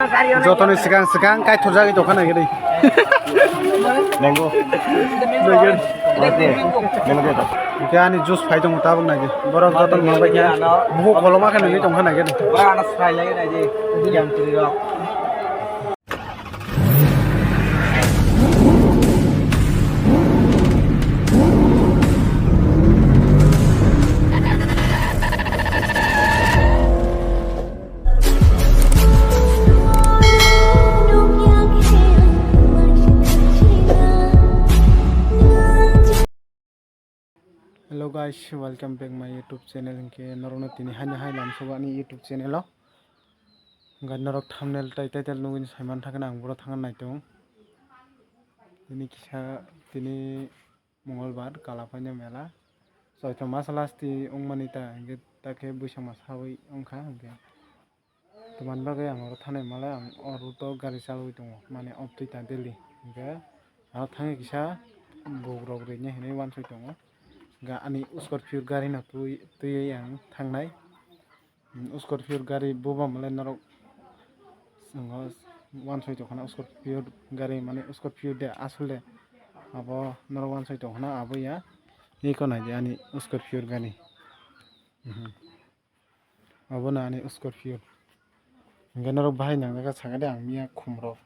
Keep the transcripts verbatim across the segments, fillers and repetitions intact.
Jotoni swkang swkang kaithorjagwi tongkha naikhe de. Mango. Naikhe. Mango de. Hwnkhe ani juice phai tongo tabuk naikhe. Borok jotono mang bai khe. Bukhuk koloma khe nungwi tongkha naikhe de. Ba ana sai lai naidi. Yang tiri rok. Hello guys, welcome back my YouTube channel. Hwnkhe norokno tini haino hai lamsogo ani YouTube channel o. Hwnkhe norok thumbnail tai title nugwi saiman thangkhe ang boro thangna naitung. Tini kisa tini Mongolbar kala phaina mela. Choitro masa lasti wngmani ta hwnkhe ta khe bwsang masa wi wngkha hwnkhe. Tamani bagwi ang oro thanai malai ang oro to gari chalwi tongo, mane off twi ta daily. Hwnkhe aro thangwi kisa bugrok rwini hinwi uansoi tongo. Hwnkhe ani Scorpio gari no twi, twiwi ang thangnai. Scorpio gari buba malai norok swngo uansoi tongkhana Scorpio gari mane Scorpio de aswk de abo norok uansoi tongkhana abo ya. Iko naidi ani Scorpio gari. Mhm. Obono ani Scorpio. Hwnkhe norok bahai nangjak kha sakha de ang miya khumrok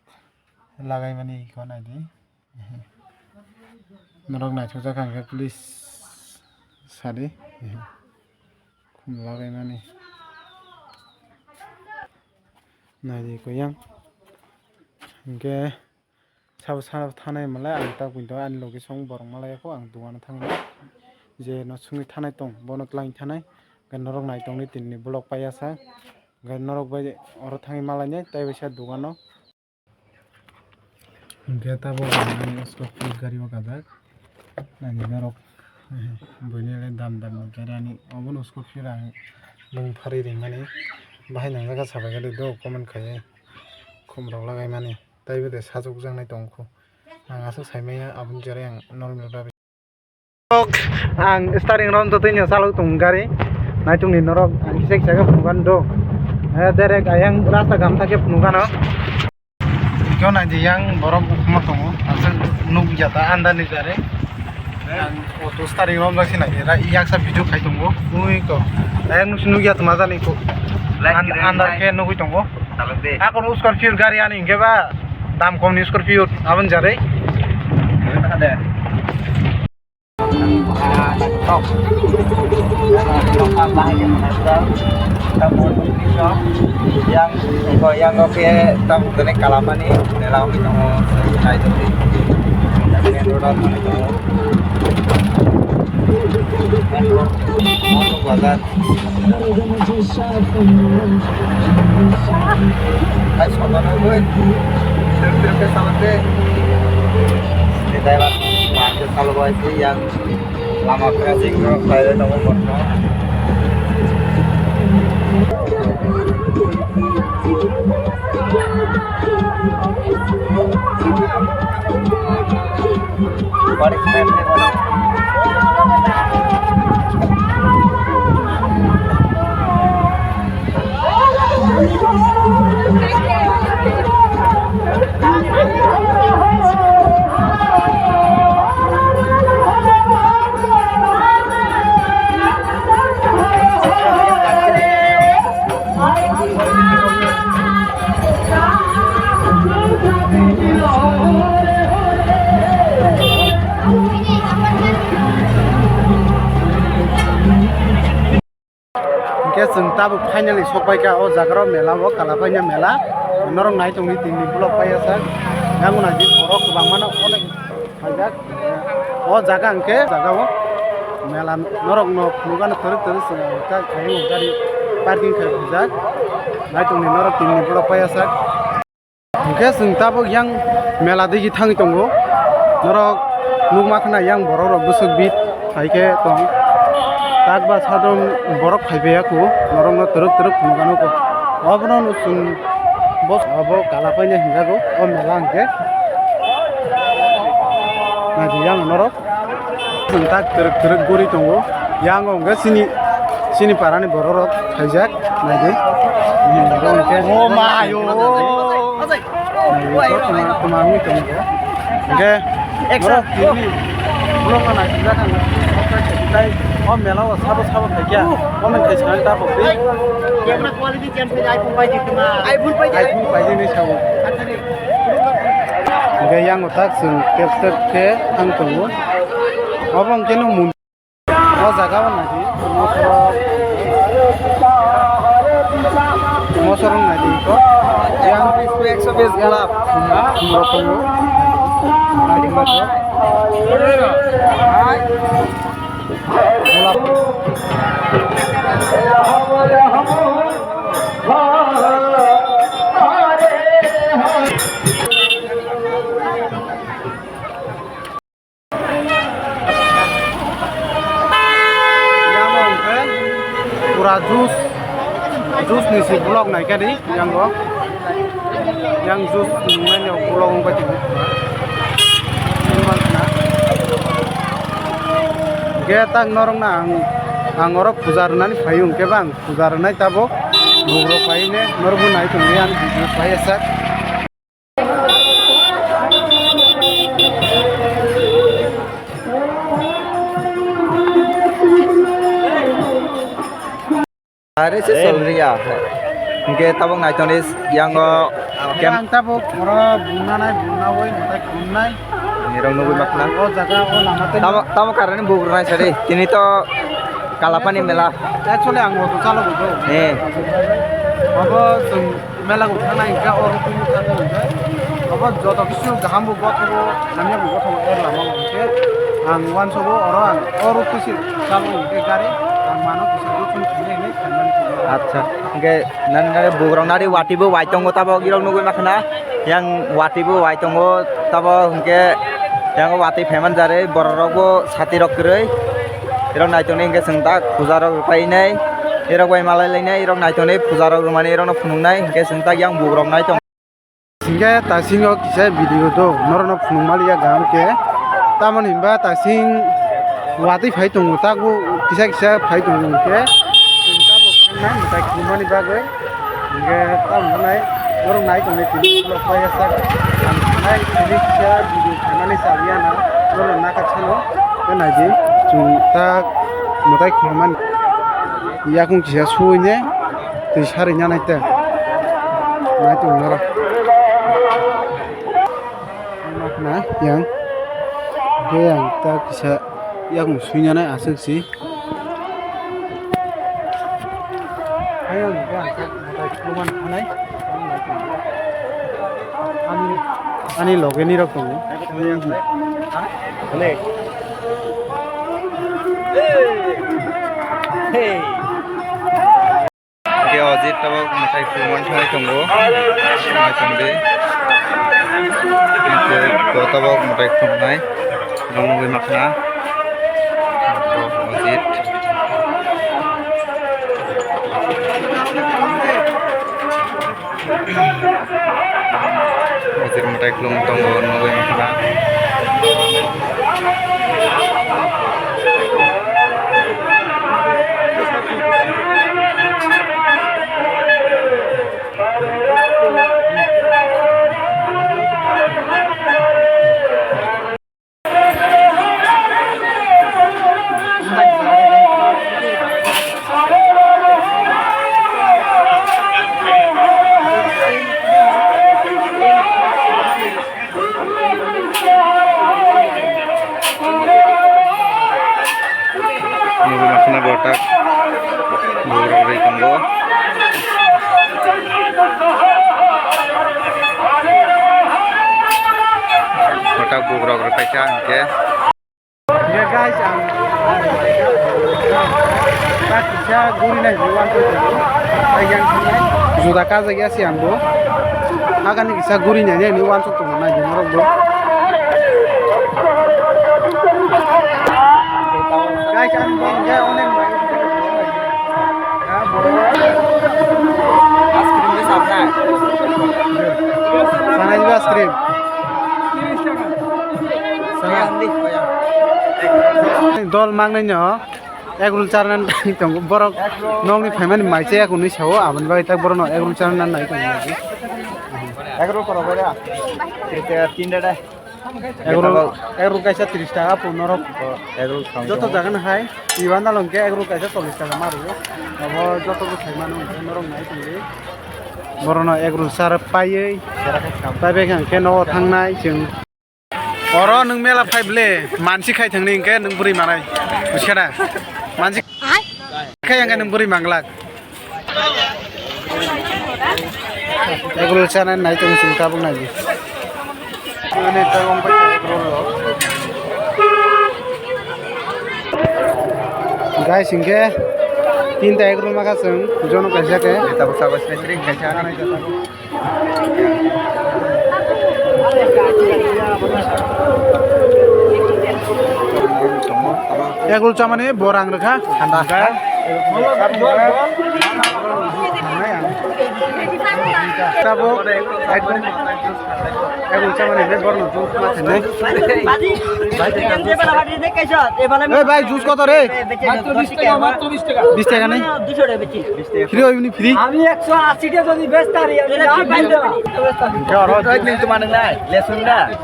lagaimani iko naidi. Norok naithokjak kha hwnkhe please sadi. Khum lagaimani. Naidi iko yang. Hwnkhe Sabo sabo thanai malai ang tak buino ani logi song borok malai kho ang dogano thangwi je no sungwi thanai tong bono twlang thanai hwnkhe norok nai tongni tinni vlog paiyasa hwnkhe norok bai oro thangwi malai nai tei waisa dogano hwnkhe tabuk ang ani Scorpio gari o gajak naidi norok buini le dam dam ni gari ani obono Scorpio ang bung pharwi ringmani bahai nangjak kha sabai khe do comment khaiwi khum rok lagai mani. Taibo de sajokjaknai tongkho. Ang aswk saimanya aboni jerai ang normal bagwi. Ang starting rom jotoi no chalok tong gari. Naitung ni norok ang kisa kisa khe phunukgano do. Eh, direct ayang rasta gamtha khe phunukgano. Ikho naidi yang borok ukhuma tongo. Aswk nukya ta andar ni jare. Ang auto starting rom jak sinai. Ra yaksa video khai tongo. Nui ko. Ayang nusi nukya tma jani ko. An-, andar khe nugui tongo. Ako Scorpio gari ani hingke ba dam kom ni Scorpio aboni jarai. Yang, yang oke tam kene kalamani nela oke tamo. Main road, main road, bazar. Guys, sono na, boy. Trip, trip ke salam de. Ni driver, market salo boy, si yang lama crossing road, private amo kono. Body smash ni body. Hingke chwng tabuk finally sokpai kha o jaga o mela o Kalapaina mela. Norok nai tongdi tini vlog paiyasa. Yang nai di borok kwbangma no onek phaijak. O jaga hingke jaga o mela norok no phunukgano twrwk twrwk se kha khaio gari parking khai phaijak. Nai tongdi norok tini vlog paiyasa. Hingke chwng tabuk yang mela digi thangwi tongo. Norok nukma khna yang borok rok bwswk bit hai khe tong. Tak ba sadom borok phaibai ya kho. Norok no twrwk twrwk phunukgano kho. Obono no chwng bos obo Kalapaina hinjago o mela hingke. Naidi yang norok. Chwng tak twrwk twrwk guri tongo. Yang o hwnkhe chini, chini parani borok rok khaijak. Naidi. Hwnkhe oh mayo. Tuma, tuma wngwi tongo. Hingke, eksa, borok tini vlog no naisingjakha, subscribe khaisingkhe, o mela o sabo sabo khaikya, comment khaisingkhe ta pokdi. Camera quality change khaidi, iPhone paidi tuma. iPhone paidi. iPhone paidi hinwi sao. Hingke yang o tak chwng tep tep khe thang tongo. Obo hingke no mun. O jaga o naidi, mosorok, mosorok naidi ko. Yang ekso bis golap. Khumrok tongo. Naidi mosorok. Golap. Yang o hwnkhe pura juice, juice ni se vlog naikha di yang o. Yang juice nungmani vlog wngkha di. Hwnkhe tak norokno ang, ang oro puja rwnani phaio, hwnkhe ba ang puja rwnai tabuk bugrok phaine norokbo nai tongdi ang video phai sak. Are se sol riya. Hingke tabuk naitoni yango kem- Ang tabuk oro bungnanai, bungnawoi, mwtai khumnai. Nirok nugui makhna. O jaga, o lama tei. Tamo, tamo karani bugrunai sari. Tini to Kalapani mela. Actually, ang auto chalogo do. Eh. Abo chwng mela go thangna hingke oro tini thangna hingke. Abo joto kisu kaham bo gothogo, hamya bo gothogo, er lama hingke. Ang uansogo oro ang oro kisi chalogo hingke gari. Ang mano kisa gothogo thangna hingke thangna hingke. Acha. Hingke nan nare bugrok nari wati bo wai tongo tabok irok nugui makhna. Yang wati bo wai tongo, tabo hingke yang wati pheman jare borok rok bo sati rok kwrwi. Irok naitongnai hingke chwng tak puja rok rwpai nai, irok bai malai lainai, irok naitongnai puja rok rwmani irok no phunuknai hingke chwng tak yang bugrok nai tong. Hingke tasingo kisa video do norok no phunuk maliya kaham khe, tamoni hinba tasing watwi phai tongo, tak bo kisa kisa phai tongo hingke chwng tabok khangnai mwtai khulumani bagwi. Hingke tamo hwnai norok nai tongni tini vlog paiyasa ang thanai tini kisa video khaimani sabiya na norok nakatsano khe naidi chwng tak mwtai khulumani yakung kisa suine twi sari nyanai te nai tong norok na yang khe ang tak kisa yakung suinyanai aswk si. Ani, ani loge ni rok tongo. Hey. Hingke o jit tabok mwtai khulumani thangwi tongo. Naitongdi. Hingke bo tabok mwtai khulumnai. Nungwi makhna. O jit. O jit mwtai khulumwi tongo, nugwi mankha. Nugwi makhna botak bugrok rwi tongo. Botak bugrok rwkhaikha hwnkhe. Ye guys, ang tak kisa guri nai hiwan to. Ayang sanai. Juda kajak ya si ang bo. Agani kisa guri nai ni wan sok tong nai di norok bo. Guys, ang bo ya onek mai. Ice cream ni sabna. Sanai ba ice cream. Dol mangnai no egg roll charna nai tongo borok nokni phaimani mai chaya hinwi sao aboni bagwi tak borok no egg roll charna nai tongo. Egg roll korok bai da. Tinta, tinta da. Egg roll, egg roll kaisa tris taka po norok. Egg roll kham. Joto jaga no hai, iwan dalong ke egg roll kaisa chollish taka ma rwo. Abo joto bo khai mano hwnkhe norok nai tongdi. Borono egg roll sar paiwi, paibai khe hwnkhe nogo thangnai chwng. Oro nwng mela phai ble, mansi khai thangni hwnkhe nwng bwrwi manai. Bujikhada? Mansi khai hwnkhe nwng bwrwi manglak. Egg roll chanai nai tong chwng tabuk nai di. Ani tabuk bai egg roll lo. Guys, hwnkhe tinta egg roll maka chwng, jono kaisa khe. Tabuk tabuk sri sri kaisa. Egg roll chamani borang rwkha. Thanda. Tabuk egg roll chamani borang rwkha. Hey bhai, juice koto re? Bish taka nai? Free oi bini free? আমি একশো আশি টাকা যদি বেচতারি, আমি লাভ দিতাম।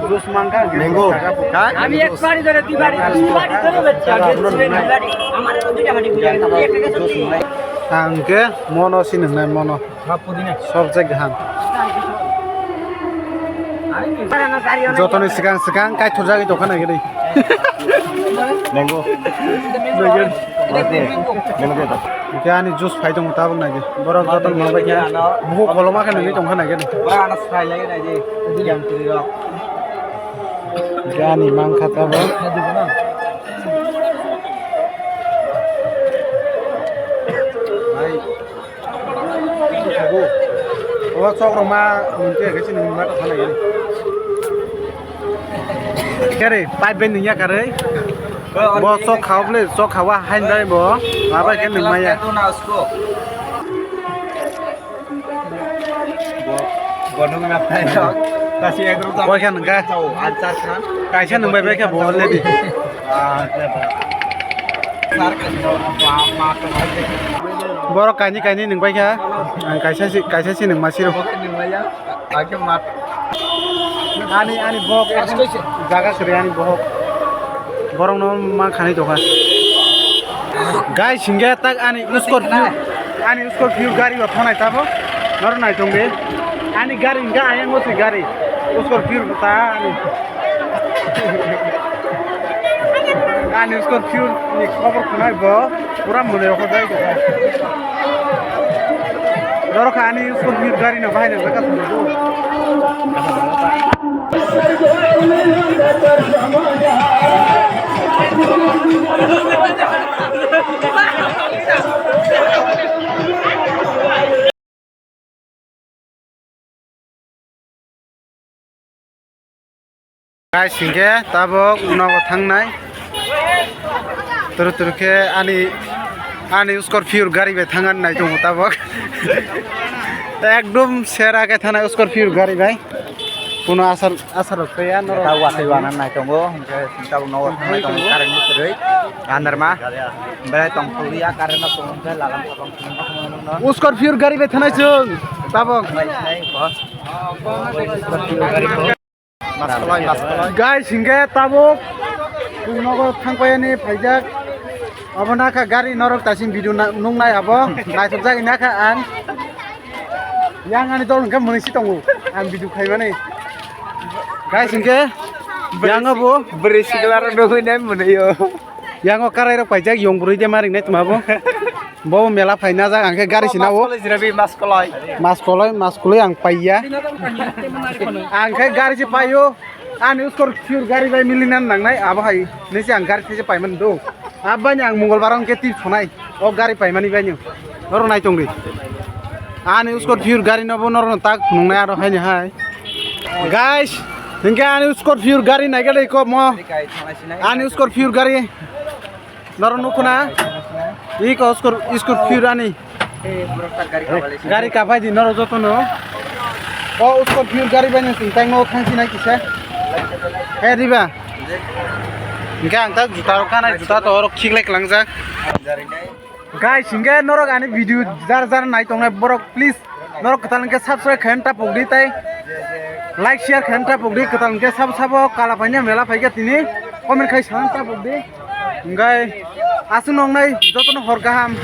Juice mankha, mango. Ha? আমি এক বাড়ি ধরে দুই বাড়ি, তিন বাড়ি ধরে বেচছি। আমার দুইটা বাড়ি বুঝে গেছে। Ang khe mono sinang nai mono. Sobjak kaham. Jotoni swkang swkang kaithurjagwi tongkha nai khe dei. Mango. Mango. Mango. Hwnkhe ani juice phai tongo tabuk nai khe. Borok jotono mangbai khe. Bukhuk koloma khe nungwi tongkha nai khe dei. Hwnkhe ani mankha tabuk. Obo chok rok ma mungke khe chini ma ta phalai. Kare pipe bai nungya kare. Bo chok khao ble, chok khawa hain bai bo. Ma bai khe nung maya. Bo nung na phai rok. Kasi ek rok. Bo khe nung ka. Achar khan. Kaisa nung bai bai khe bo le di. Borok kaini kaini nung bai kha, ang kaisa si, kaisa si nung ma siro. Ani, ani bohok jaga kwrwi ani bohok. Borok no ma khanai tongkha. Guys, hingke tak ani Scorpio, ani Scorpio gari o thonai tabo. Noro nai tongdi. Ani gari hingke ayang o se gari. Scorpio ta ani. Ani Scorpio ni khobor khwnai bo pura mwnwi rokho jai tongkha. Norok kha ani Scorpio gari no bahai nang jaga thangwi do. Guys, hingke tabok nogo thangnai. Turu turu khe ani, ani Scorpio gari bai thangani nai tongo tabok. Ekdom sera khe thanai Scorpio gari bai. Kuno asar, asar rok tei ya norok. Tabok watwi wana nai tongo, hingke tabok nogo thangnai tongo, current ni kwrwi. Andar ma, belai tong tulu ya, current no tongo, hingke lalam tabok. Scorpio gari bai thanai chwng tabok. Guys, hingke tabok nogo thangpayani phaijak. Abo nakha gari norok tasing video nungnai abo naithokjak nakha ang. Yang ani dol hingke mwnwi si tongo ang video khaimani. Guys, hingke yang abo bwrwi sikla rok nugwi nai mwnwi o. Yang o karai rok paijak yong bwrwi de maring nai tuma bo. Bo mela phai na jak, ang khe gari sina o. Mas koloi jira bi, mas koloi. Mas koloi, mas koloi ang paiya. Ang khe gari se paio. Ani Scorpio gari bai milinan nangnai, abo hai. Nisi ang gari se paimani do. Abani ang Mongolbar ang khe tip sonai. O gari paimani bai no. Norok nai tongdi. Ani Scorpio gari no bo norok tak phunuknai aro haini hai. Guys, hingke ani Scorpio gari nai gale ko mo. Ani Scorpio gari. Noro nukuna, iko skor, skor pure ani. Gari kapai di noro joto no. O skor pure gari bai nang tang no thang sinai kisa. He riba. Hingke ang ta juta rok kanai, juta to oro khiklai klangjak. Guys, hingke norok ani video jar jar nai tongnai borok, please norok kwtal hingke subscribe khaina ta pokdi tai. Like, share khaina tabuk di, kwtal hwnkhe sabo sabo kala paina mela phaikha tini, comment khai sana tabuk di. Hwnkhe aswk nongnai jotono hor kaham.